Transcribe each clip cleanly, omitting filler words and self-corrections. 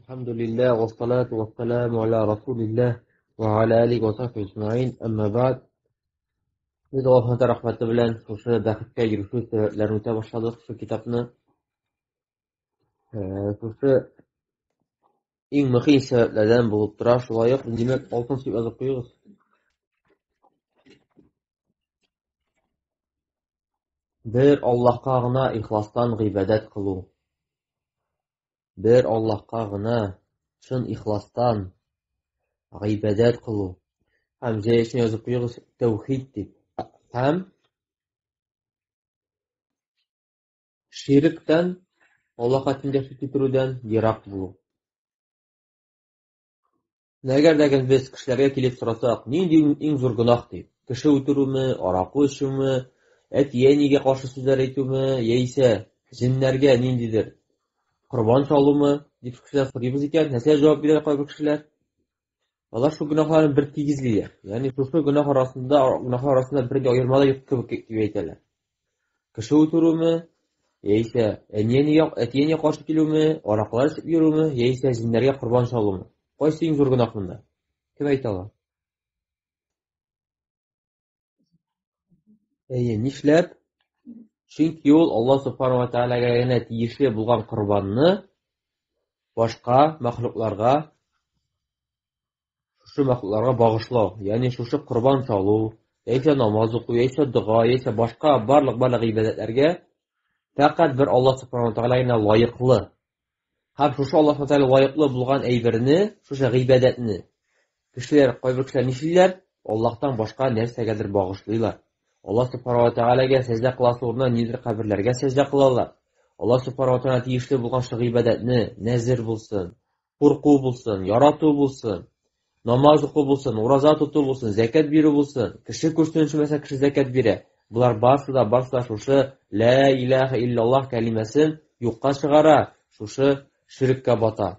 Әлхәмдүлилләһ, вассалату вассаламу аля расулилләһ ва аля алихи ва сахбихи әҗмәгыйн. Әмма бәгъд. Без Аллаһның рәхмәте белән шушы бәхеткә ирешү сәбәпләрен үтә башладык шушы китапны. Шушы иң мөһим сәбәпләрдән булып тора. Шулай ук, димәк, алтын дип язып куегыз. Бер Аллаһка гына ихластан гыйбадәт кылу. Бер Аллаһка гына чын ихластан гыйбадәт кылу. Һәм җәясен язып куегыз тәүхид дип. Һәм ширектән, Аллаһка тиңдәшлек китерүдән ерак булу. Әгәр дә без кешеләргә килеп сорасак, нинди иң зур гөнаһ дип, кеше үтерүме, аракы эчүме, әти-әнигә каршы сүзләр әйтүме, яисә җеннәргә ниндидер корбан чалумы дип кешеләр сорыйбыз икән, нәрсә җавап бирә кайбер кешеләр? Алар шул гөнаһларны бер тигезлиләр. Ягъни шушы гөнаһ арасында, гөнаһлар арасында бер аерма да юк кебек дип әйтәләр. Кеше үтерүме, яисә әни-әнигә, әти-әнигә каршы килүме, аракылар эчеп йөрүме, яисә җеннәргә корбан чалумы? Кайсы иң зур гөнаһ монда? Кем әйтә ала? Әйе, нишләп? Чөнки ул Аллаһ субхану ва таалагә генә тиешле булган корбанны башка мәхлукларга шушы мәхлукларга багышлау, ягъни шушы корбан чалу, яисә намаз уку, яисә дога, яисә башка барлык-барлык гыйбадәтләргә фәкать бер Аллаһ субхану ва тааля генә лаеклы. Һәм шушы Аллаһ субхану ва тааля лаеклы булган әйберне, шушы гыйбадәтне кешеләр, кайбер кешеләр нишлиләр? Аллаһтан башка нәрсәгәдер багышлыйлар. Аллаһ субхану ва таалагә сәҗдә кыласы урынына нидер каберләргә сәҗдә кылалар. Аллаһ субхану ва тааля тиешле булган шул гыйбадәтне, нәзер булсын, курку булсын, ярату булсын, намаз уку булсын, ураза тоту булсын, зәкят бирү булсын, кеше күрсен өчен мәсәлән кеше зәкят бирә. Болар барысы да, барысы да шушы ла илаһа иллаллаһ кәлимәсен юкка чыгара, шушы ширккә бата.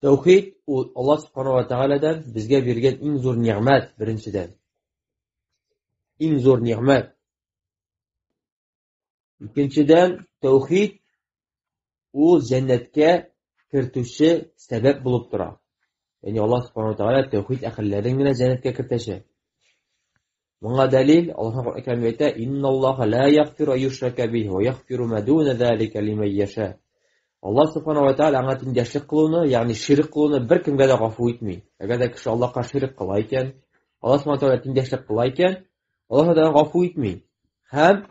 Тәүхид ул Аллаһ субхану ва тааладан безгә биргән иң зур нигъмәт, беренчедән. Иң зур нигъмәт. Икенчедән, тәүхид ул җәннәткә кертүче сәбәп булып тора. Ягъни Аллаһ субхану ва тааля тәүхид әһелләрен генә җәннәткә кертәчәк. Моңа дәлил Аллаһ Коръән Кәримдә әйтә: "Инналлаһа ла ягъфиру ан юшрака бихи ва ягъфиру ма дуна залика лиман яша". Аллаһ субхану ва тааля аңа тиңдәшлек кылуны, ягъни ширк кылуны беркемгә дә гафу итми. Әгәр дә кеше Аллаһка ширк кыла икән, Аллаһ субхану ва тааля тиңдәшлек кыла икән, Аллаһ Тәгалә гафу итми. Һәм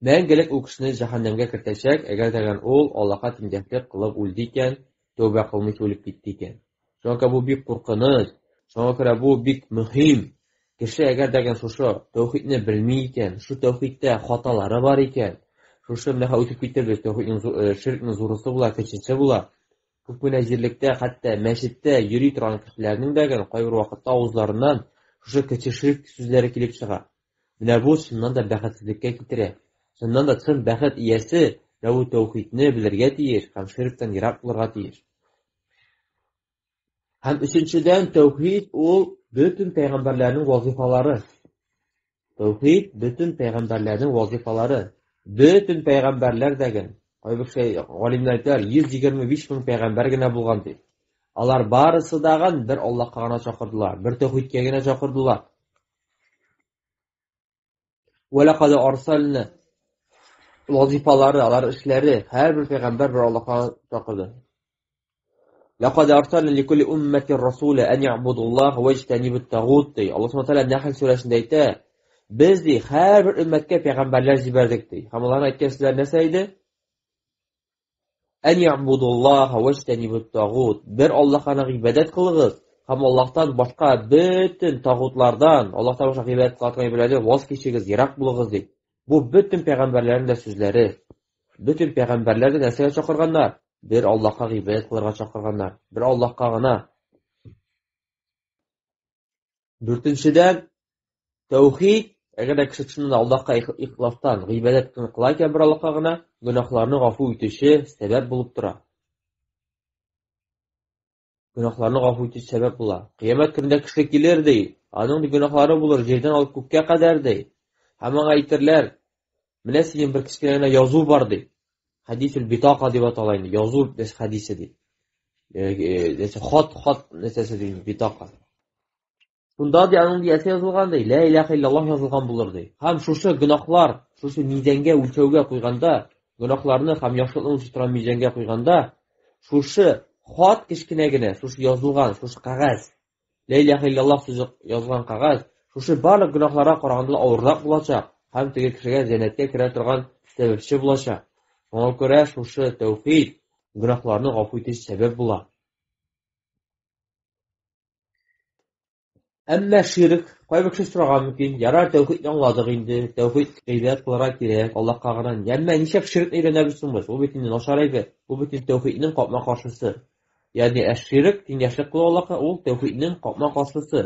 мәңгелек ул кешене җәһәннәмгә кертәчәк, әгәр дә ул Аллаһка тиңдәшлек кылып үлде икән, тәүбә кылмыйча үлеп китте икән. Шуңа күрә бу бик куркыныч, шуңа күрә бу бик мөһим. Кеше әгәр дә шушы тәүхидне белми икән, шушы тәүхидтә хаталары бар икән, шушы менә үтеп китте без, тәүхиднең ширкнең зурысы була, кечесе була. Күп кенә җирлектә, хәтта мәчеттә йөри торган кешеләрнең дә кайбер вакытта авызларыннан шушы кече ширк сүзләре килеп чыга. Менә бу чыннан да бәхетсезлеккә китерә. Чыннан да чын бәхет иясе менә бу тәүхидне белергә тиеш һәм ширктән ерак булырга тиеш. Һәм өченчедән, тәүхид ул бөтен пәйгамбәрләрнең вазифалары. Тәүхид бөтен пәйгамбәрләрнең вазифалары. Бөтен пәйгамбәрләр дәген, кайбер кеше галимнәр әйтәләр, 125 мең пәйгамбәр генә булган дип. Алар барысы дагын бер Аллаһка гына чакырдылар, бер тәүхидкә генә чакырдылар. Ва лакад арсална вазифалары, алар эшләре, һәрбер пәйгамбәр бер Аллаһка чакырды. Лакад арсална ликулли умматин расула ан я'будуллаһ ва яҗтанибут тагут ди. Аллаһ субхану тааля Нәхл сүрәсендә әйтә, без ди һәрбер өммәткә пәйгамбәрләр җибәрдек ди. Һәм аларның әйткән сүзләре нәрсә иде? Ан я'будуллаһ ва яҗтанибут тагут. Бер Аллаһка гына гыйбадәт кылыгыз һәм Аллаһтан башка бөтен тагутлардан, Аллаһтан башка гыйбадәт кыла торган әйберләрдән ваз кичегез, ерак булыгыз ди. Бу бөтен пәйгамбәрләрнең дә сүзләре. Бөтен пәйгамбәрләр дә нәрсәгә чакырганнар? Бер Аллаһка гыйбадәт кылырга чакырганнар. Бер Аллаһка гына. Дүртенчедән, тәүхид, әгәр дә кеше чыннан да Аллаһка ихластан гыйбадәт кыла икән бер Аллаһка гына, гөнаһларны гафу итүче сәбәп булып тора. Гөнаһларны гафу итүче сәбәп була. Кыямәт көнендә кеше килер ди, аның ди гөнаһлары булыр җирдән алып күккә кадәр ди. Һәм аңа әйтерләр, менә синең бер кечкенә генә язу бар ди. Хәдисул битака дип атала инде, язу хәдисе дип. Нәрсә хат, хат нәрсәсе ди, битака. Шунда ди аның диясе язылган ди, ла илаһа иллаллаһ язылган булыр ди. Һәм шушы гөнаһлар, шушы мизәнгә үлчәүгә куйганда, гөнаһларны һәм яхшылыкны үлчи торган мизәнгә куйганда, шушы хат кечкенә генә, шушы язылган, шушы кәгазь, Ла илаһа иллаллаһ сүзе язылган кәгазь, шушы барлык гөнаһларга караганда да авыррак булачак һәм теге кешегә җәннәткә керә торган сәбәпче булачак. Шуңа күрә шушы тәүхид гөнаһларны гафу итүче сәбәп була. Әмма ширк, кайбер кеше сорарга мөмкин, ярар, тәүхидне аңладык инде, тәүхид гыйбадәт кылырга кирәк, Аллаһка гына. Әмма нишләп ширкне өйрәнәбез соң без? Ул бит инде начар әйбер, ул бит инде тәүхиднең капма-каршысы. Ягъни әш-ширк, тиңдәшлек кылу Аллаһка, ул тәүхиднең капма-каршысы.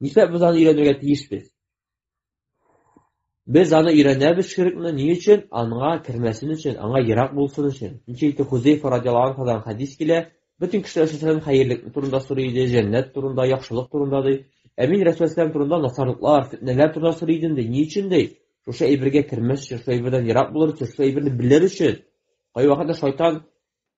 Нишләп без аны өйрәнергә тиешбез? Без аны өйрәнәбез ширкне ни өчен? Аңа кермәсен өчен, аңа ерак булсын өчен. Ничек итеп Хузейфа радиаллаһу анһудан хәдис килә, бөтен кешеләр Рәсүл хәерлек турында сорый иде, җәннәт турында, яхшылык турында ди. Ә мин Рәсүл турында начарлыклар, фитнәләр турында сорый идем ди. Ни өчен ди? Шушы әйбергә кермәс өчен, шушы әйбердән ерак булыр өчен, шушы әйберне белер өчен. Кайвакытта шайтан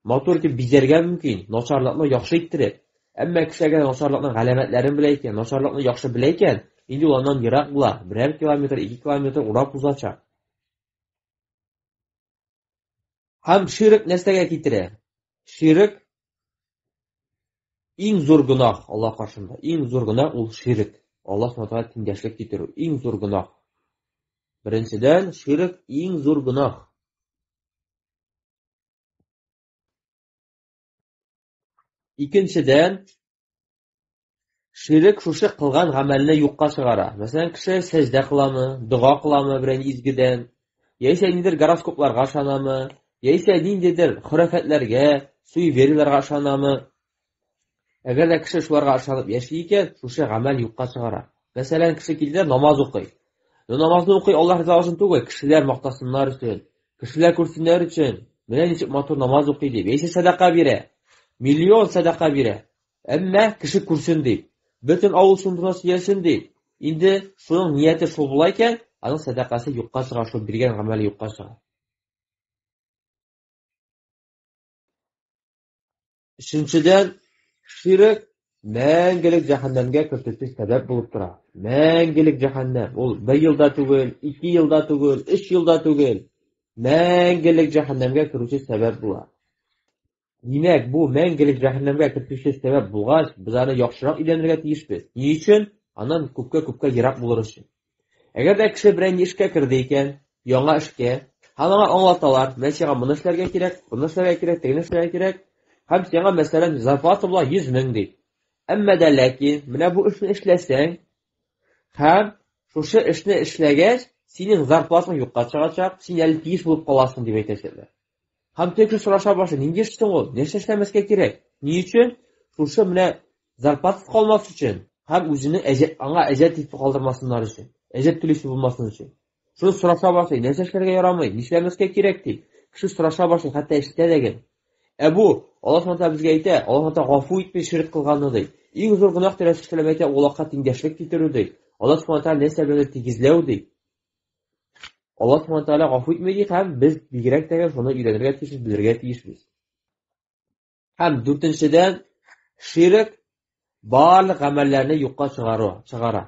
Матур итеп бизәргә мөмкин, начарлыкны яхшы иттереп. Әмма кеше әгәр начарлыкның галәмәтләрен белә икән, начарлыкны яхшы белә икән, инде ул аннан ерак була, берәр километр, ике километр урап узачак. Һәм ширк нәрсәгә китерә? Ширк иң зур гөнаһ Аллаһ каршында. Иң зур гөнаһ ул ширк. Аллаһ Субхану тиңдәшлек китерү иң зур гөнаһ. Беренчедән, ширк иң зур гөнаһ. Икенчедән, ширек шушы кылган гамәлне юкка чыгара. Мәсәлән, кеше сәҗдә кыламы, дога кыламы берәр изгедән, яисә ниндидер гороскопларга ышанамы, яисә ниндидер хөрәфәтләргә, суевериеләргә ышанамы. Әгәр дә кеше шуларга ышанып яши икән, шушы гамәл юкка чыгара. Мәсәлән, кеше килде, намаз укый. Но намазны укый Аллаһ ризалыгы өчен түгел, кешеләр мактасыннар өчен, кешеләр күрсеннәр өчен. Менә ничек матур намаз укый дип, яисә сәдака бирә. Миллион сәдака бирә. Әмма кеше күрсен дип, бөтен авыл шундына сөйләсен дип. Инде шуның нияте шул була икән, аның сәдакасы юкка чыга, шул биргән гамәле юкка чыга. Өченчедән, ширек мәңгелек җәһәннәмгә кертүче сәбәп булып тора. Мәңгелек җәһәннәм. Ул бер елда түгел, ике елда түгел, өч елда түгел. Мәңгелек җәһәннәмгә керүче сәбәп була. Димәк, бу мәңгелек җәһәннәмгә кертүче сәбәп булгач, без аны яхшырак өйрәнергә тиешбез. Ни өчен? Аннан күпкә-күпкә ерак булыр өчен. Әгәр дә кеше берәр эшкә керде икән, яңа эшкә, һәм аңа аңлаталар, менә сиңа моны эшләргә кирәк, моны эшләргә кирәк, тегене эшләргә кирәк, һәм сиңа, мәсәлән, зарплата була 100 мең дип. Әмма дә ләкин менә бу эшне эшләсәң, һәм шушы эшне эшләгәч, синең зарплатаң юкка чыгачак, син әле тиеш булып каласың дип әйтәчәкләр. Һәм теге кеше сораша башлый, нинди эш соң ул? Нәрсә эшләмәскә кирәк? Ни өчен? Шушы менә зарплатасыз калмас өчен һәм үзенең әҗәт, аңа әҗәт итеп калдырмасыннар өчен, әҗәт түлисе булмасын өчен. Шуны сораша башлый, нәрсә эшләргә ярамый, нишләмәскә кирәк дип. Кеше сораша башлый, хәтта эштә дә гел. Ә бу, Аллаһ Субхану безгә әйтә, Аллаһ Субхану гафу итми ширк кылганны ди. Иң зур гөнаһ дип Рәсүл әйтә, ул Аллаһка тиңдәшлек китерү ди. Аллаһ Субхану нәрсә белән тигезләү ди. Аллаһ Субхану Тәгалә гафу итми ди һәм без бигрәк тә шуны өйрәнергә тиешбез, белергә тиешбез. Һәм дүртенчедән, ширк барлык гамәлләрне юкка чыгару, чыгара.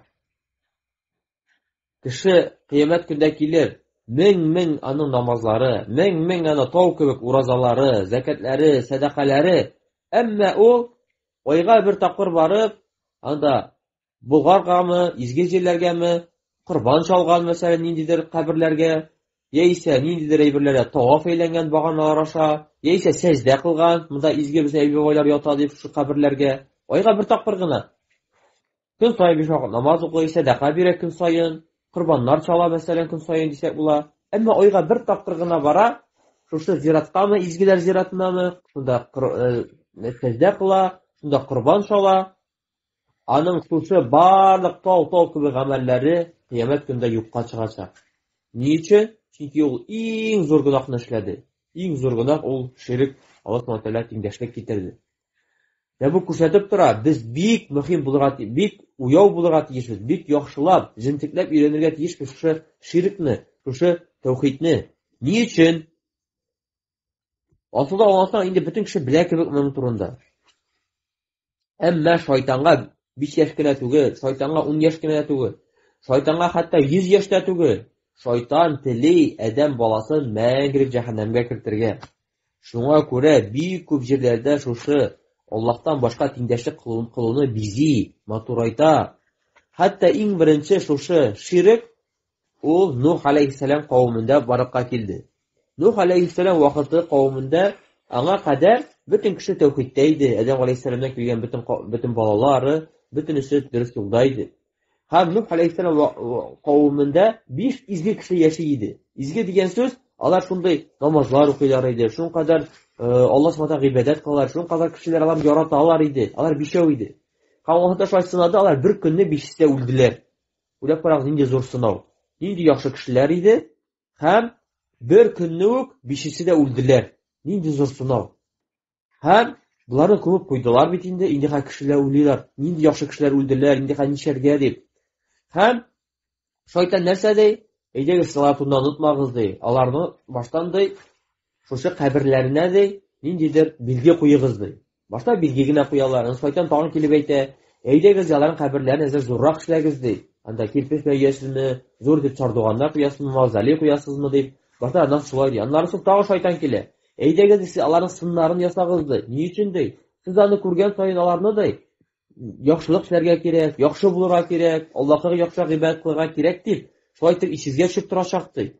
Кеше кыямәт көндә килеп, мең-мең аның намазлары, мең-мең аны тау кебек уразалары, зәкәтләре, сәдакаләре, әмма ул айга бер тапкыр барып, анда Болгаргамы, изге җирләргәме, корбан чалган, мәсәлән, ниндидер каберләргә, яисә ниндидер әйберләргә таваф әйләнгән баганалар аша, яисә сәҗдә кылган, монда изге безнең әби-бабайлар ята дип шушы каберләргә. Айга бер тапкыр гына. Көн саен биш вакыт намаз укый, сәдака бирә көн саен, корбаннар чала, мәсәлән, көн саен дисәк була. Әмма айга бер тапкыр гына бара, шушы зираткамы, изгеләр зиратынамы, шунда сәҗдә кыла, шунда корбан чала, Аның шушы барлык тау-тау кебек гамәлләре кыямәт көндә юкка чыгачак. Ни өчен? Чөнки ул иң зур гөнаһны эшләде. Иң зур гөнаһ ул ширк, Аллаһ Субхану тәгалә тиңдәшлек китерде. Дә бу күрсәтеп тора, без бик мөһим булырга, бик уяу булырга тиешбез, бик яхшылап, җентекләп өйрәнергә тиешбез шушы ширкне, шушы тәүхидне. Ни өчен? Асылда аңласаң, инде бөтен кеше белә кебек моның турында. Әмма шайтанга 5 яшь кенә түгел, шайтанга 10 яшь кенә дә түгел, шайтанга хәтта 100 яшь тә түгел. Шайтан тели адәм баласын мәңгелек җәһәннәмгә кертергә. Шуңа күрә бик күп җирләрдә шушы Аллаһтан башка тиңдәшлек кылуны бизи, матурайта. Хәтта иң беренче шушы ширек ул Нух алейхиссалам кавемендә барлыкка килде. Нух алейхиссалам вакыты кавемендә аңа кадәр бөтен кеше тәүхидтә иде. Адәм алейхиссаламнан килгән бөтен балалары, бөтенесе дөрес юлда иде. Һәм Нух алейхиссалам кавемендә 5 изге кеше яши иде. Изге дигән сүз, алар шундый намазлар укыйлар иде, шуның кадәр Аллаһ субхана гыйбадәт кылалар, шуның кадәр кешеләр алар яраталар иде. Алар бишәү иде. Һәм Аллаһ та шулай сынады, алар бер көнне бишесе дә үлделәр. Уйлап карагыз, нинди зур сынау. Нинди яхшы кешеләр иде, һәм бер көнне үк бишесе дә үлделәр. Нинди зур сынау. Һәм боларны күмеп куйдылар бит инде, инде хәзер кешеләр уйлыйлар, нинди яхшы кешеләр үлделәр, инде хәзер нишләргә дип. Һәм шайтан нәрсә ди? Әйдәгез, алар турында онытмагыз ди. Аларны баштан ди, шушы каберләренә ди, ниндидер билге куегыз ди. Башта билге генә куялар, аннан шайтан тагын килеп әйтә, әйдәгез, аларның каберләрен әзер зуррак эшләгез ди. Анда кирпеч белән өясезме, зур дип чардуганнар куясызмы, мавзолей куясызмы дип. Башта аннан шулай ди. Аннары соң тагын шайтан килә. Әйдәгез, сез аларның сыннарын ясагыз ди. Ни өчен ди? Сез аны күргән саен аларны ди, яхшылык эшләргә кирәк, яхшы булырга кирәк, Аллаһка яхшы гыйбадәт кылырга кирәк дип, шулай итеп исегезгә төшеп торачак ди.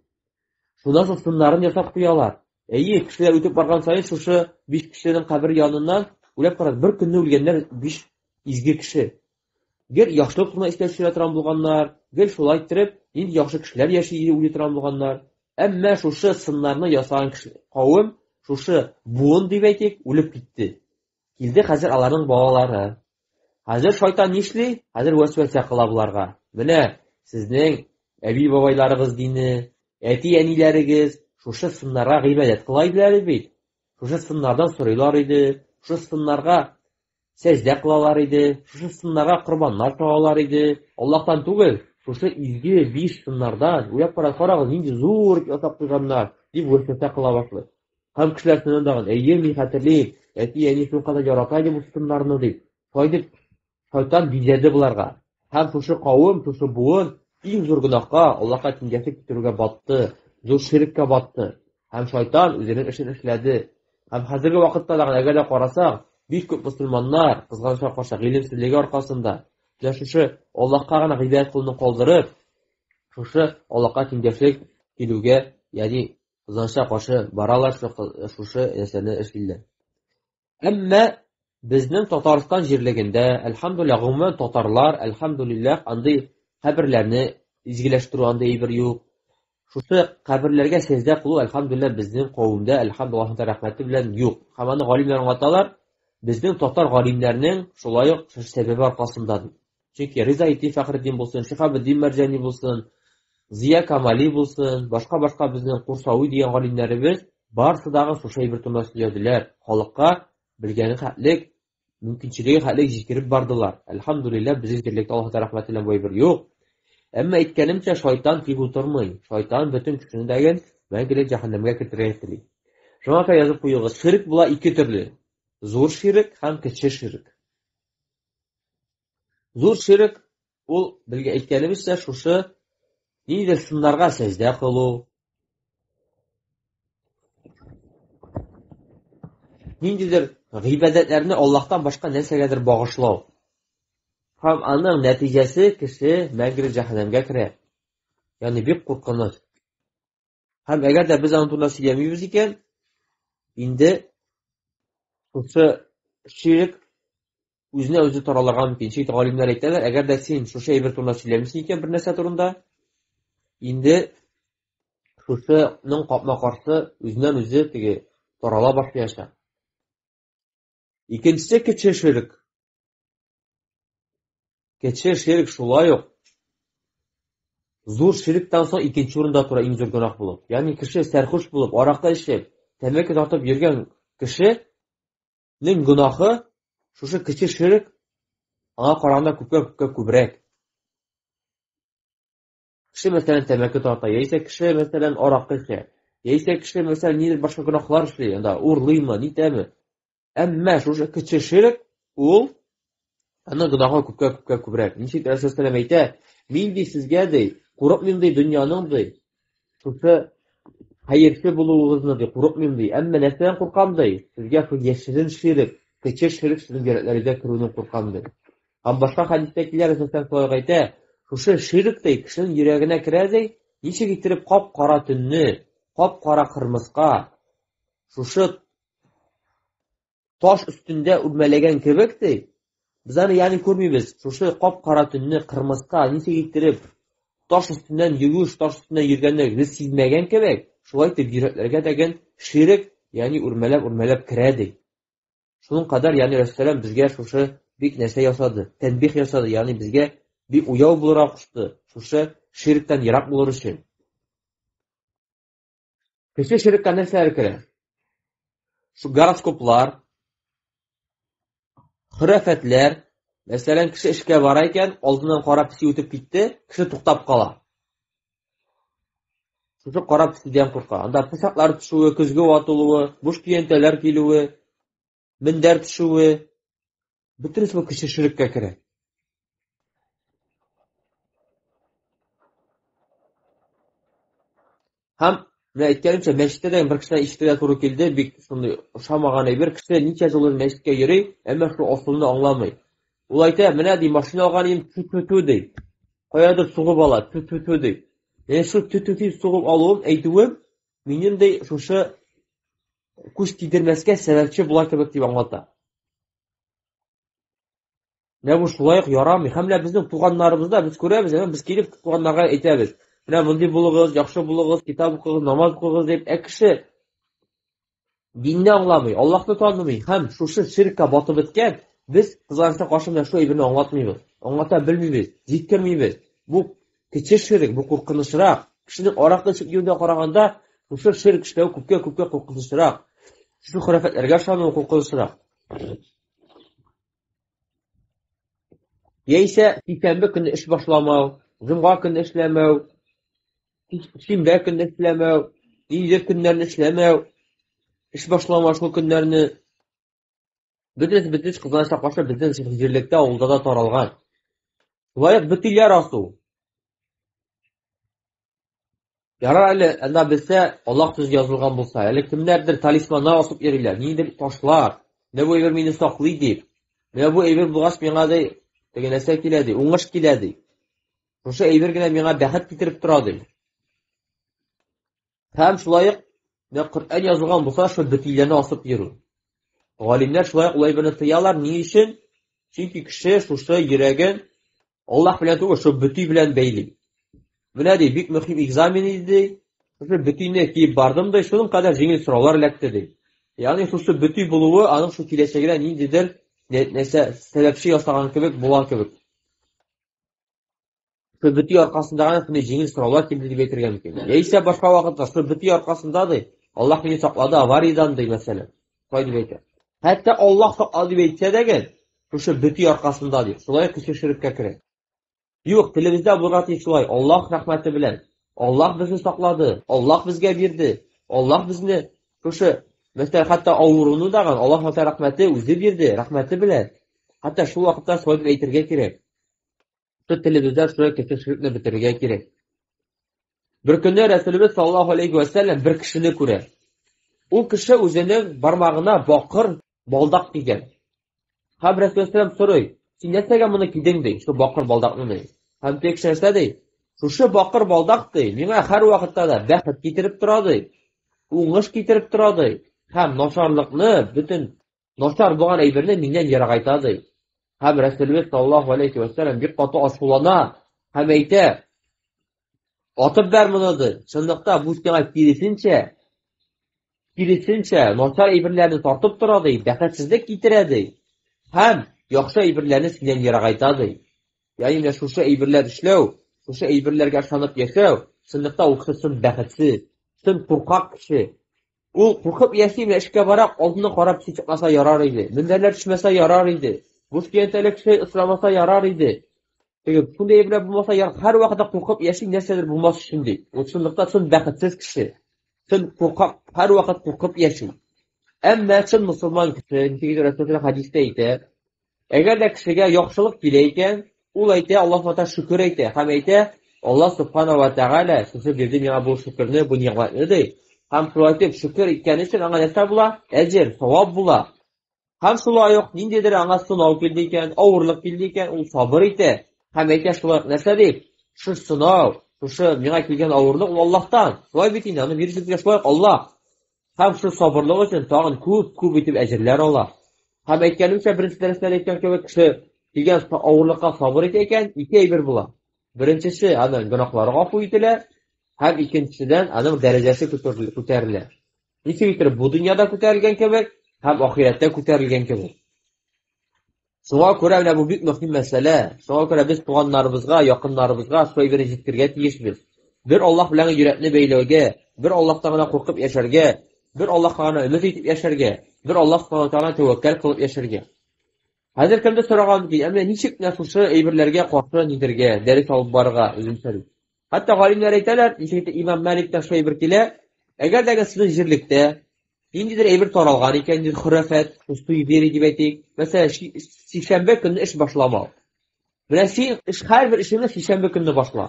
Шуннан соң сыннарын ясап куялар. Әйе, кешеләр үтеп барган саен шушы 5 кешенең кабер яныннан уйлап карагыз, бер көнне үлгәннәр 5 изге кеше. Гел яхшылык турында искә төшерә торган булганнар, гел шулай иттереп, нинди яхшы кешеләр яши иде уйлый торган булганнар. Әмма шушы сыннарны ясаган кеше, кавем, шушы буын дип әйтик, үлеп китте. Килде хәзер аларның балалары. Хәзер шайтан нишли? Хәзер вәсвәсә кыла боларга. Менә сезнең әби-бабайларыгыз дине, әти-әниләрегез шушы сыннарга гыйбадәт кыла иделәр бит. Шушы сыннардан сорыйлар иде, шушы сыннарга сәҗдә кылалар иде, шушы сыннарга корбаннар чалалар иде. Аллаһтан түгел, шушы изге биш сыннардан, уйлап карагыз, нинди зур ясап куйганнар, дип вәсвәсә кыла башлый. Һәм кешеләр шуннан тагын, әйе, мин хәтерлим, әти-әни шулкадәр ярата иде бу сыннарны дип. Шулай дип, шайтан бизәде боларга. Һәм шушы кавым, шушы буын иң зур гөнаһка, Аллаһка тиңдәшлек китерүгә батты, зур ширккә батты. Һәм шайтан үзенең эшен эшләде. Һәм хәзерге вакытта да, әгәр дә карасак, бик күп мөселманнар, кызганычка каршы, гыйлемсезлеге аркасында, менә шушы Аллаһка гына гыйбадәт кылуны калдырып, шушы Аллаһка тиңдәшлек килүгә, ягъни кызганычка каршы баралар, шушы нәрсәне эшлиләр. Әмма безнең Татарстан җирлегендә, әлхәмдүлилләһ, гомумән татарлар, әлхәмдүлилләһ, андый каберләрне изгеләштерү андый әйбер юк. Шушы каберләргә сәҗдә кылу, әлхәмдүлилләһ, безнең кавемдә, әлхәмдүлилләһ, Аллаһның рәхмәте белән юк. Һәм аны галимнәр аңлаталар, безнең татар галимнәрнең шулай ук шушы сәбәбе аркасында дип. Чөнки Ризаэтдин Фәхретдин булсын, Шиһабетдин Мәрҗани булсын, Зия Камали булсын, башка-башка безнең Курсави дигән галимнәребез барысы дагы шушы әйбер турында сөйләделәр. Халыкка белгәне хәтлек, мөмкинчелеге хәтлек җиткереп бардылар. Әлхәмдүлилләһ, безнең җирлектә Аллаһ рәхмәте белән бу әйбер юк. Әмма әйткәнемчә, шайтан тик утырмый. Шайтан бөтен кешене дәген мәңгелек җәһәннәмгә кертергә тели. Шуңа күрә язып куегыз, ширк була ике төрле. Зур ширк һәм кече ширк. Зур ширк ул, белгә әйткәнебезчә, шушы ниндидер сыннарга сәҗдә кылу, ниндидер гыйбадәтләрне Аллаһтан башка нәрсәгәдер багышлау. Һәм аның нәтиҗәсе кеше мәңгелек җәһәннәмгә керә. Ягъни бик куркыныч. Һәм әгәр дә без аның турында сөйләмибез икән, инде шушы ширк үзенә үзе таралырга мөмкин. Чөнки галимнәр әйтәләр, әгәр дә син шушы әйбер турында сөйләмисең икән бер нәрсә турында, инде шушының капма-каршы үзеннән үзе теге тарала башлаячак. Икенчесе кече ширк. Кече ширк шулай ук зур ширктән соң икенче урында тора иң зур гөнаһ булып. Ягъни кеше сәрхуш булып, аракы эчеп, тәмәке тартып йөргән кешенең гөнаһы шушы кече ширк аңа караганда күпкә-күпкә күбрәк. Кеше, мәсәлән, тәмәке тарта, яисә кеше, мәсәлән, аракы эчә. Яисә кеше, мәсәлән, нидер башка гөнаһлар эшли, анда урлыймы, нитәме. Әмма шушы кече ширк ул аның гөнаһы күпкә-күпкә күбрәк. Ничек Рәсүл әйтә, мин ди сезгә ди, курыкмыйм ди дөньяның ди, шушы хәерче булуыгызны ди, курыкмыйм ди. Әмма нәрсәдән куркам ди? Сезгә шул яшерен ширк, кече ширк сезнең йөрәкләрегезгә керүеннән куркам ди. Һәм башка хәдистә килә, Рәсүл шулай әйтә, шушы ширк ди кешенең йөрәгенә керә ди, ничек иттереп кап-кара төнне, кап-кара кырмыска, шушы таш өстендә үрмәләгән кебек ди. Без аны ягъни күрмибез. Шушы кап-кара төнне кырмыска ничек иттереп таш өстеннән юеш таш өстеннән йөргәнне без сизмәгән кебек, шулай итеп йөрәкләргә дәген ширк, ягъни үрмәләп-үрмәләп керә ди. Шуның кадәр, ягъни Рәсүләм безгә шушы бик нәрсә ясады, тәнбих ясады, ягъни безгә бик уяу булырга кушты, шушы ширктән ерак булыр өчен. Кече ширккә нәрсәләр керә? Шу гороскоплар, хөрәфәтләр, мәсәлән, кеше эшкә бара икән, алдыннан кара песи үтеп китте, кеше туктап кала. Шушы кара песидән курка. Анда пычаклар төшүе, көзге ватылуы, буш көянтәләр килүе, мендәр төшүе, бөтенесе бу кече ширккә керә. Һәм менә әйткәнемчә, мәчеттә дә бер кешедән ишетергә туры килде, бик шундый ошамаган әйбер. Кеше ничә жыл мәчеткә йөри, әмма шул асылны аңламый. Ул әйтә, менә ди, машина алган идем, тү-тү-тү ди. Каядыр сугып ала, тү-тү-тү ди. Менә шул тү-тү дип сугып алуым, әйтүем, минем ди шушы күз тидермәскә сәбәпче була кебек дип аңлата. Менә бу шулай ук ярамый. Һәм менә безнең туганнарыбызда без күрәбез, әмма без килеп туганнарга әйтәбез. Менә мондый булыгыз, яхшы булыгыз, китап укыгыз, намаз укыгыз дип. Ә кеше динне аңламый, Аллаһны танымый һәм шушы ширккә батып беткән, без кызганычка каршы менә шул әйберне аңлатмыйбыз, аңлата белмибез, җиткермибез. Бу кече ширк, бу куркынычрак. Кешенең аракы эчеп йөрүенә караганда, шушы ширк эшләү күпкә-күпкә куркынычрак. Шушы хөрәфәтләргә ышану куркынычрак. Яисә сишәмбе көнне эш башламау, җомга көнне эшләмәү, шимбә көнне эшләмәү, ниндидер көннәрне эшләмәү, эш башламау шул көннәрне. Бөтенесе бөтен кызганычка каршы безнең җирлектә, авылда да таралган. Шулай ук бөтиләр асу. Ярар әле, анда белсә, Аллаһ сүзе язылган булса, әле кемнәрдер талисманнар асып йөриләр, ниндидер ташлар, менә бу әйбер мине саклый дип. Менә бу әйбер булгач миңа ди, теге нәрсә килә ди, уңыш килә ди. Шушы әйбер генә миңа бәхет китереп тора ди. Һәм шулай ук менә Коръән язылган булса, шул бөтиләрне асып йөрү. Галимнәр шулай ук ул әйберне тыялар. Ни өчен? Чөнки кеше шушы йөрәген Аллаһ белән түгел, шул бөти белән бәйли. Менә ди, бик мөһим экзамен иде ди. Шушы бөтине киеп бардым ди, шуның кадәр җиңел сораулар эләкте ди. Ягъни шушы бөти булуы аның шул киләчәгенә ниндидер нәрсә сәбәпче ясаган кебек була кебек. Шул бөти аркасында гына шундый җиңел сораулар килде дип әйтергә мөмкин. Яисә башка вакытта шул бөти аркасында ди, Аллаһ мине саклады авариядән ди, мәсәлән. Шулай дип әйтә. Хәтта Аллаһ саклады дип әйтсә дә гел, шушы бөти аркасында дип, шулай кеше ширккә керә. Юк, телебездә булырга тиеш шулай, Аллаһ рәхмәте белән. Аллаһ безне саклады, Аллаһ безгә бирде, Аллаһ безне шушы, мәсәлән, хәтта авыруны да Аллаһ рәхмәте үзе бирде, рәхмәте белән. Хәтта шул вакытта шулай дип әйтергә кирәк. Шул телебездә шулай кеше ширкне бетерергә кирәк. Бер көнне Рәсүлебез саллаллаһу алейхи ва сәлләм бер кешене күрә. Ул кеше үзенең бармагына бакыр балдак кигән. Һәм Рәсүлебез сорый: "Син нәрсәгә моны кидең?" ди, шул бакыр балдакны ди. Һәм теге кеше нәрсә ди? Шушы бакыр балдак ди, миңа һәр вакытта да бәхет китереп тора ди, уңыш китереп тора ди, һәм начарлыкны, бөтен начар булган әйберне миннән ерагайта ди. Һәм Рәсүлебез саллаллаһу алейхи ва сәлләм бик каты ачулана һәм әйтә: "Атып бәр моны ди. Чынлыкта бу сиңа киресенчә, киресенчә начар әйберләрне тартып тора ди, бәхетсезлек китерә ди. Һәм яхшы әйберләрне синнән ерагайта ди." Ягъни менә шушы әйберләр эшләү, шушы әйберләргә ышанып яшәү, чынлыкта ул кеше чын бәхетсез, чын куркак кеше. Ул куркып яши, менә эшкә бара, алдына карап кеше чыкмаса ярар иде. Мендәрләр төшмәсә ярар иде. Буш көянтәле кеше очрамаса ярар иде. Теге шундый әйберләр булмаса ярар, һәрвакытта куркып яши, нәрсәдер булмас өчен ди. Ул чынлыкта чын бәхетсез кеше. Чын куркак, һәрвакыт куркып яши. Әмма чын мусульман кеше, ничек Расулуллаһ хәдистә әйтә, әгәр дә кешегә яхшылык килә икән, ул әйтә, Аллаһ Тәгалә шөкер әйтә һәм әйтә, Аллаһ Субхана ва Тәгалә шушы бирде миңа бу шөкерне, бу нигъмәтне ди. Һәм шулай итеп шөкер иткән өчен аңа нәрсә була? Әҗер, савап була. Һәм шулай ук ниндидер аңа сынау килде икән, авырлык килде икән, ул сабыр итә. Һәм әйтә шулай ук нәрсә дип? Шушы сынау, шушы миңа килгән авырлык ул Аллаһтан. Шулай бит инде, аны бирүче безгә шулай ук Аллаһ. Һәм шул сабырлык өчен тагын күп-күп итеп әҗерләр ала. Һәм әйткәнемчә, беренче дәресләрдә әйткән кебек, кеше килгән авырлыкка сабыр итә икән, ике әйбер була. Беренчесе, аның гөнаһлары гафу ителә, һәм икенчедән, аның дәрәҗәсе күтәрелә. Ничек итеп бу дөньяда күтәрелгән кебек, һәм ахирәттә күтәрелгән кебек. Шуңа күрә менә бу бик мөһим мәсьәлә. Шуңа күрә без туганнарыбызга, якыннарыбызга шул әйберне җиткергә тиешбез. Бер Аллаһ белән йөрәкне бәйләүгә, бер Аллаһтан гына куркып яшәргә, бер Аллаһка гына өмет итеп яшәргә, бер Аллаһ Субхану тәгаләдән тәвәккәл кылып яшәргә. Хәзер кемдер сораган ди, ә менә ничек менә шушы әйберләргә каршы нидергә, дәрес алып барырга үземчә дип. Хәтта галимнәр әйтәләр, ничек итеп имам Маликтан шул әйбер килә, әгәр дә сезнең җирлектә ниндидер әйбер таралган икән, ниндидер хөрәфәт, суеверие дип әйтик, мәсәлән, сишәмбе көнне эш башламау. Менә син эш һәрбер эшеңне сишәмбе көнне башла.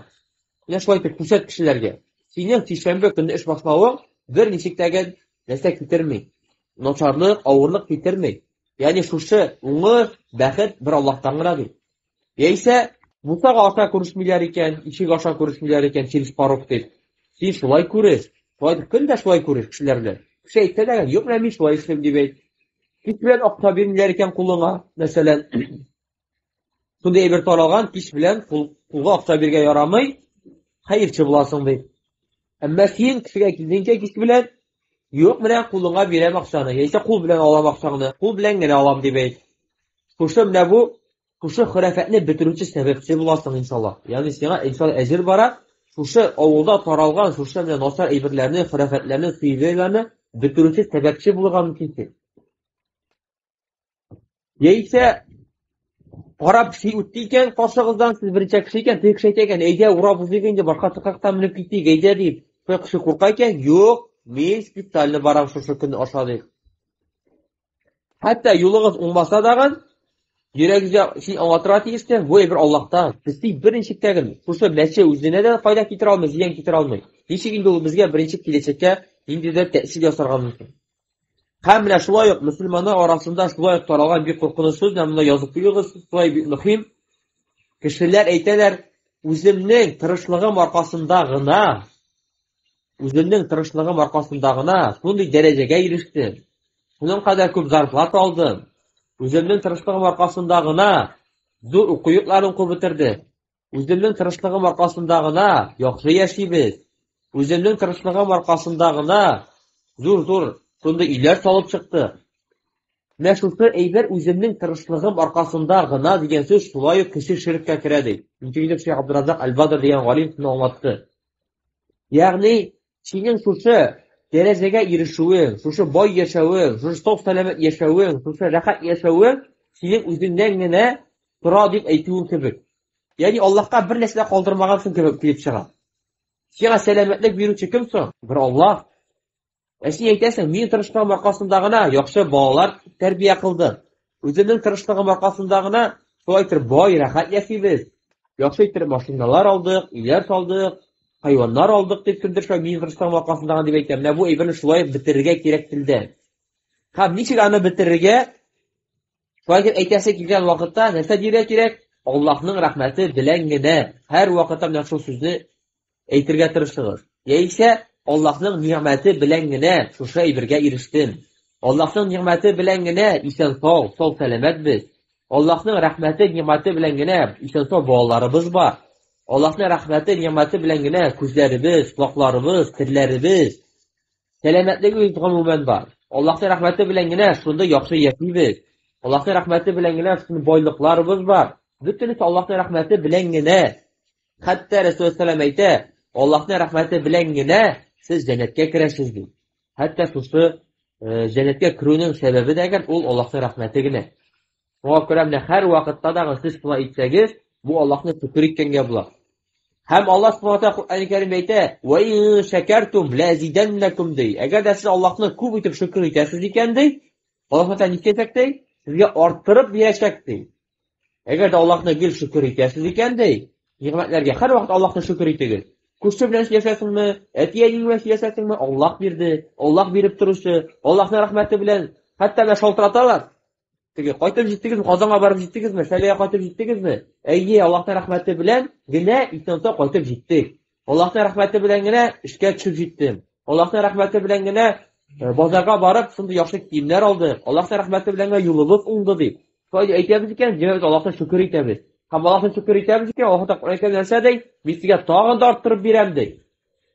Менә шулай итеп күрсәт кешеләргә. Синең сишәмбе көнне эш башлавың бер ничек тә нәрсә китерми. Начарлык, авырлык китерми. Ягъни шушы уңыш, бәхет бер Аллаһтан гына дип. Яисә бусага аша күрешмиләр икән, ишек аша күрешмиләр икән, через порог дип. Син шулай күреш. Шулай дип көн дә шулай күреш кешеләр белән. Кеше әйтсә дә, юк, менә мин шулай эшлим дип әйт. Кич белән акча бирмиләр икән кулыңа, мәсәлән. Шундый әйбер таралган, кич белән кулга акча бирергә ярамый, хәерче буласың дип. Әмма син кешегә килдең икән кич белән, юк, менә кулыңа бирәм акчаны, яисә кул белән алам акчаңны, кул белән генә алам дип әйт. Шушы менә бу шушы хөрәфәтне бетерүче сәбәпче буласың иншалла. Ягъни сиңа иншалла әҗер бара. Шушы авылда таралган шушы менә начар әйберләрне, хөрәфәтләрне, суевериеләрне бетерүче сәбәпче булырга мөмкинсең. Яисә карап кеше үтте икән каршыгыздан, сез беренче кеше икән, теге кеше әйтә икән, әйдә урап узыйк инде, башка тыкрыктан менеп китик, әйдә дип. Шул кеше курка икән, юк, мин специально барам шушы көн аша дип. Хәтта юлыгыз уңмаса дагын, йөрәгегезгә син аңлатырга тиешсең, бу әйбер Аллаһтан. Без тик берничек тә гел шушы мәче үзенә дә файда китерә алмый, зыян китерә алмый. Ничек инде ул безгә беренче киләчәккә ниндидер тәэсир ясарга мөмкин? Һәм менә шулай ук мөселманнар арасында шулай ук таралган бик куркыныч сүз, менә монда язып куегыз, шулай бик мөһим. Кешеләр әйтәләр, үземнең тырышлыгым аркасында гына, үземнең тырышлыгым аркасында гына шундый дәрәҗәгә ирештем. Шуның кадәр күп зарплата алдым. Үземнең тырышлыгым аркасында гына зур уку йортларын укып бетердем. Үземнең тырышлыгым аркасында гына яхшы яшибез. Үземнең тырышлыгым аркасында гына зур-зур шундый өйләр салып чыктык. Менә шушы әйбер үземнең тырышлыгым аркасында гына дигән сүз шулай ук кече ширккә керә ди. Ничек итеп Шейх Абдуразак Аль-Бадр дигән галим шуны аңлатты. Ягъни синең шушы дәрәҗәгә ирешүең, шушы бай яшәвең, шушы сау сәламәт яшәвең, шушы рәхәт яшәвең синең үзеңнән генә тора дип әйтүең кебек. Ягъни Аллаһка бер нәрсә дә калдырмагансың кебек килеп чыга. Сиңа сәламәтлек бирүче кем соң? Бер Аллаһ. Ә син әйтәсең, мин тырышлыгым аркасында гына яхшы балалар тәрбия кылдым. Үземнең тырышлыгым аркасында гына шулай итеп бай, рәхәт яшибез. Яхшы итеп машиналар алдык, өйләр салдык, хайваннар алдык дип кемдер шулай минем тырышлыгым аркасында гына дип әйтә. Менә бу әйберне шулай бетерергә кирәк телдә. Һәм ничек аны бетерергә? Шулай дип әйтәсе килгән вакытта нәрсә дияргә кирәк? Аллаһның рәхмәте белән генә һәр вакытта менә шул сүзне әйтергә тырышыгыз. Яисә Аллаһның нигъмәте белән генә шушы әйбергә ирештем. Аллаһның нигъмәте белән генә исән-сау, сау-сәламәт без. Аллаһның рәхмәте, нигъмәте белән генә исән-сау балаларыбыз бар. Аллаһның рәхмәте, нигъмәте белән генә күзләребез, колакларыбыз, телләребез, сәламәтлегебез гомумән бар. Аллаһның рәхмәте белән генә шундый яхшы яшибез. Аллаһның рәхмәте белән генә шундый байлыкларыбыз бар. Бөтенесе Аллаһның рәхмәте белән генә. Хәтта Расулуллаһ саллаллаһу әйтә, Аллаһның рәхмәте белән генә сез җәннәткә керәсез ди. Хәтта шушы җәннәткә керүнең сәбәбе дә ул Аллаһның рәхмәте генә. Шуңа күрә менә һәр вакытта да сез шулай итсәгез, бу Аллаһны шөкер иткәнгә була. Һәм Аллаһ Субхану ва Тааля Коръән Кәримдә әйтә: "Ва ин шакартум лазиданнакум" ди. Әгәр дә сез Аллаһны күп итеп шөкер итәсез икән ди, Аллаһ Тәгалә нишләячәк ди? Сезгә арттырып бирәчәк ди. Әгәр дә Аллаһны гел шөкер итәсез икән ди, нигъмәтләргә һәрвакыт Аллаһны шөкер итегез. Күрше белән сөйләшәсеңме, әти-әниең белән сөйләшәсеңме, Аллаһ бирде, Аллаһ биреп торучы, Аллаһның рәхмәте белән хәтта менә шалтыраталар. Теге кайтып җиттегезме, Казанга барып җиттегезме, Шәлегә кайтып җиттегезме? Әйе, Аллаһның рәхмәте белән генә исән-сау кайтып җиттек. Аллаһның рәхмәте белән генә эшкә төшеп җиттем. Аллаһның рәхмәте белән генә базарга барып шундый яхшы киемнәр алдык. Аллаһның рәхмәте белән генә юлыбыз уңды дип. Шулай әйтәбез икән, димәк, без Аллаһны шөкер итәбез. Һәм Аллаһны шөкер итәбез икән, Аллаһ Тәгалә әйткән нәрсә ди? Мин сезгә тагын да арттырып бирәм ди.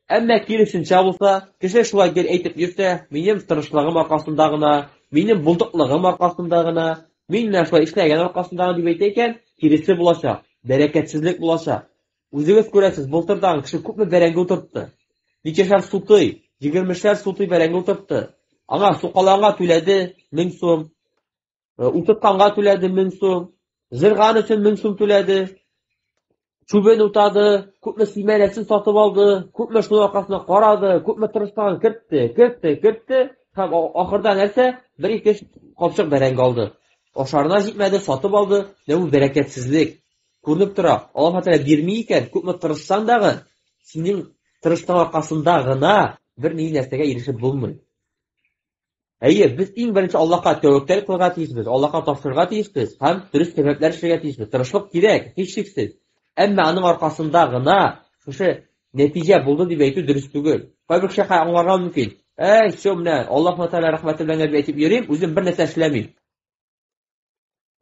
Әмма киресенчә булса, кеше шулай гел әйтеп йөрсә, минем тырышлыгым аркасында гына, минем булдыклыгым аркасында гына, мин менә шулай эшләгән аркасында гына дип әйтә икән, киресе булачак, бәрәкәтсезлек булачак. Үзегез күрәсез, былтырдан кеше күпме бәрәңге утыртты. Ничәшәр сутый, егермешәр сутый бәрәңге утыртты. Аңа сукаланга түләде 1000 сум, утыртканга түләде 1000 сум, җырган өчен 1000 сум түләде. Чүбен утады, күпме симәнәсен сатып алды, күпме шуның аркасына карады, күпме тырышлыгын кертте, кертте, кертте. Һәм ахырда нәрсә? Бер-ике капчык бәрәңге алды. Ашарына җитмәде, сатып алды. Менә бу бәрәкәтсезлек. Күренеп тора, Аллаһ Тәгалә бирми икән, күпме тырышсаң дагы, синең тырышлыгың аркасында гына бер ни нәрсәгә ирешеп булмый. Әйе, без иң беренче Аллаһка тәвәккәл кылырга тиешбез, Аллаһка тапшырырга тиешбез һәм дөрес сәбәпләр эшләргә тиешбез. Тырышлык кирәк, һичшиксез. Әмма аның аркасында гына шушы нәтиҗә булды дип әйтү дөрес түгел. Кайбер кеше хәй аңларга мөмкин. Әй, всё, менә Аллаһ Тәгалә рәхмәте белән генә әйтеп йөрим, үзем бер нәрсә эшләмим.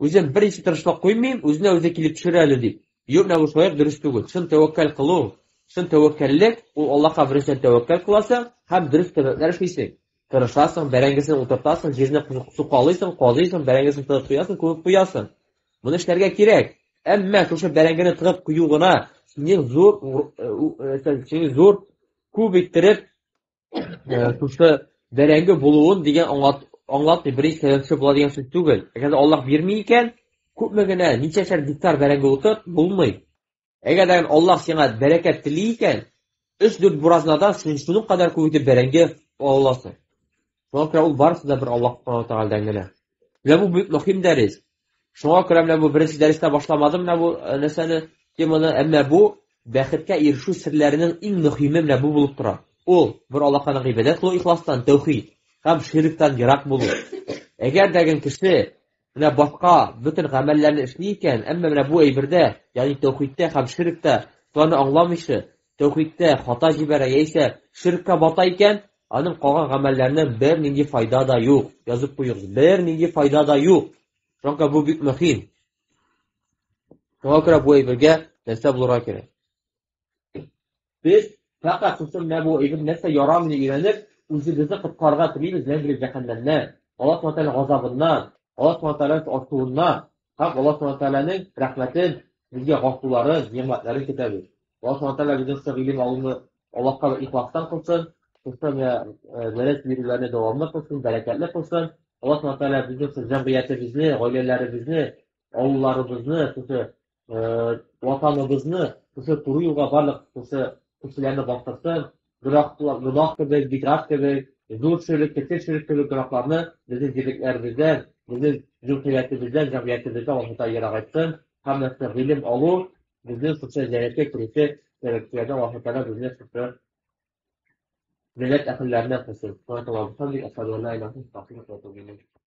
Үзем берничә тырышлык куймыйм, үзенә үзе килеп төшер әле дип. Юк, менә бу шулай ук дөрес түгел. Чын тәвәккәл кылу, чын тәвәккәллек, ул Аллаһка беренчедән тәвәккәл кыласың һәм дөрес сәбәпләр эшлисең. Тырышасың, бәрәңгесен утыртасың, җирне сукалыйсың, казыйсың, бәрәңгесен тыгып куясың, күмеп куясың. Моны эшләргә кирәк. Әмма шушы бәрәңгене тыгып кую гына синең зур, синең зур күп иттереп шушы бәрәңге булуын дигән аңлат, аңлатмый, беренче сәбәпче була дигән сүз түгел. Әгәр дә Аллаһ бирми икән, күпме генә, ничәшәр гектар бәрәңге утырт, булмый. Әгәр дә Аллаһ сиңа бәрәкәт тели икән, 3-4 буразнадан син шуның кадәр күп итеп бәрәңге ала аласың. Шуңа күрә ул барысы да бер Аллаһ Субхану Тәгаләдән генә. Менә бу бик мөһим дәрес. Шуңа күрә менә бу беренче дәрестә башламадым менә бу нәрсәне, теманы, әмма бу бәхеткә ирешү серләренең иң мөһиме менә бу булып тора. Ул бер Аллаһка гыйбадәт кылу ихластан, тәүхид һәм ширктән ерак булу. Әгәр дә кеше менә башка бөтен гамәлләрне эшли икән, әмма менә бу әйбердә, ягъни тәүхидтә һәм ширктә, шуларны аңламыйча, тәүхидтә хата җибәрә яисә ширккә бата икән, аның калган гамәлләреннән бернинди файда да юк. Язып куегыз, бернинди файда да юк. Шуңа бу бик мөһим. Шуңа күрә бу әйбергә нәрсә булырга кирәк? Без фәкать шушы менә бу әйбер нәрсә ярамый өйрәнеп, үзебезне коткарырга телибез мәңгелек җәһәннәмнән, Аллаһ Субхану тәгалә газабыннан, Аллаһ Субхану тәгаләнең ачуыннан һәм Аллаһ Субхану тәгаләнең рәхмәтен, безгә гафуларын, нигъмәтләрен көтәбез. Аллаһ Субхану тәгалә безнең шушы гыйлем алуны Аллаһка ихластан кылсын, шушы менә дәрес бирүләрне дәвамлы кылсын, бәрәкәтле кылсын. Аллаһ Субхану тәгалә безнең шушы җәмгыятебезне, гаиләләребезне, авылларыбызны, шушы ватаныбызны шушы туры юлга барлык шушы кешеләрне бастырсын, гөнаһ кебек, бидгать кебек, зур ширек, кече ширек кебек гөнаһларны безнең җирлекләребездән, безнең җөмһүриятебездән, җәмгыятебездән Аллаһ Тәгалә ерагайтсын. Һәм нәрсә гыйлем алу безнең шушы җәннәткә керүче сәбәпчеләрдән Аллаһ Тәгалә безне шушы җәннәт әһелләреннән кылсын. Субханакаллаһумма ва бихамдик, ашһаду ан ла илаһа илля анта, астагфирука ва атубу иләйк.